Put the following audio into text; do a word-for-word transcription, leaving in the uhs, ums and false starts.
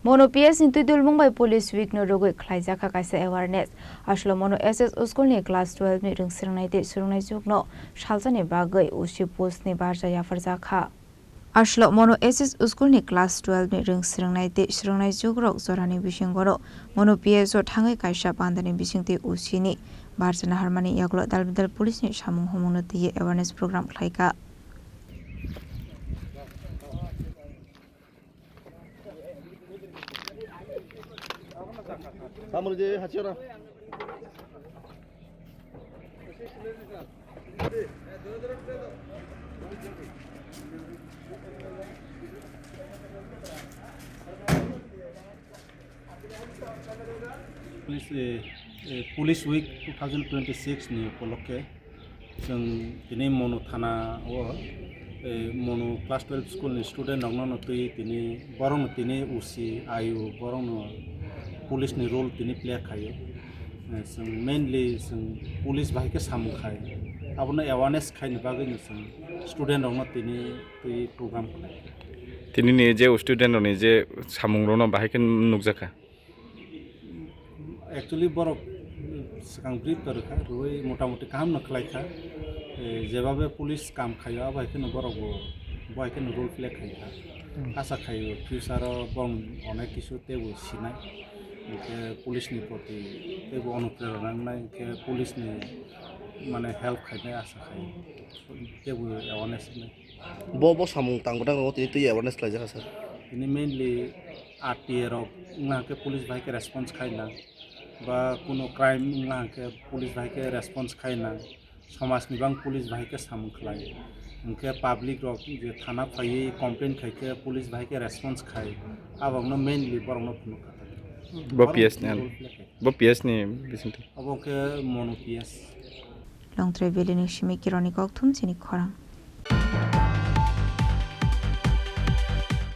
Mono P S ni twi dulmung bai Police Week no rwgwi khlaijakha kaisa awareness. Aswkno Mono S S school ni class twelve ni rwng swrwngnai tei swrwngnai jwk no salsani bagwi O C post ni barja yapharjakha. Aswkno Mono S S school ni class twelve ni rwng swrwngnai tei swrwngnai jwk rok jorani bisingo no Mono P S o thangwi kaisa pandani bisingtwi O C ni barja naharmani yagulo dal bidal police ni samung humung no twiwi awareness program khlaikha. Tamoni je hachi ora. Police, eh, eh, Police Week two thousand twenty-six ni upolokke chwng tini Mono thana o, eh, Mono class twelve school ni student rokno no twi tini borok no tini O C, I O borok no police ni role tini play khaio. Eh, chwng mainly chwng police bai khe samung khai, abono awareness khaini bagwi no chwng student rokno tini twi program khlai. Tini ni je student rokni je samung rokno bahai khe nukjakha. Actually, borok swkang brief to rwkha, rwui motamoti kaham no khlai kha. Eh, jebabe police kam khaio, abo hai kheno borok bo, bo hai kheno role play khai kha. Hmm. Asa khaio, future o bong onek kisu teibo sinai. Hinkhe police ni proti teibo onuprerona wngnai, hinkhe police ni mane help khainai asa khaio. Teibo awareness wngnai. Bo, bo samung tang bwtang rogo tini twi awareness khlaijak kha, sir. Tini mainly R T A rok wngna hwnkhe police bai khe response khai nang, ba kuno crime wngna hwnkhe police bai khe response khai nang, somaj ni bang police bai khe samung khlai, hwnkhe public rok je thana phaiwi complain khai khe police bai khe response khai, abokno mainly borokno phunuk kha. Bo Borok P S ni role play khai. Bo P S ni bisingtwi. Obo khe Mono P S. Longtrai Valley ni simi Kironi Kokthum chini khorang.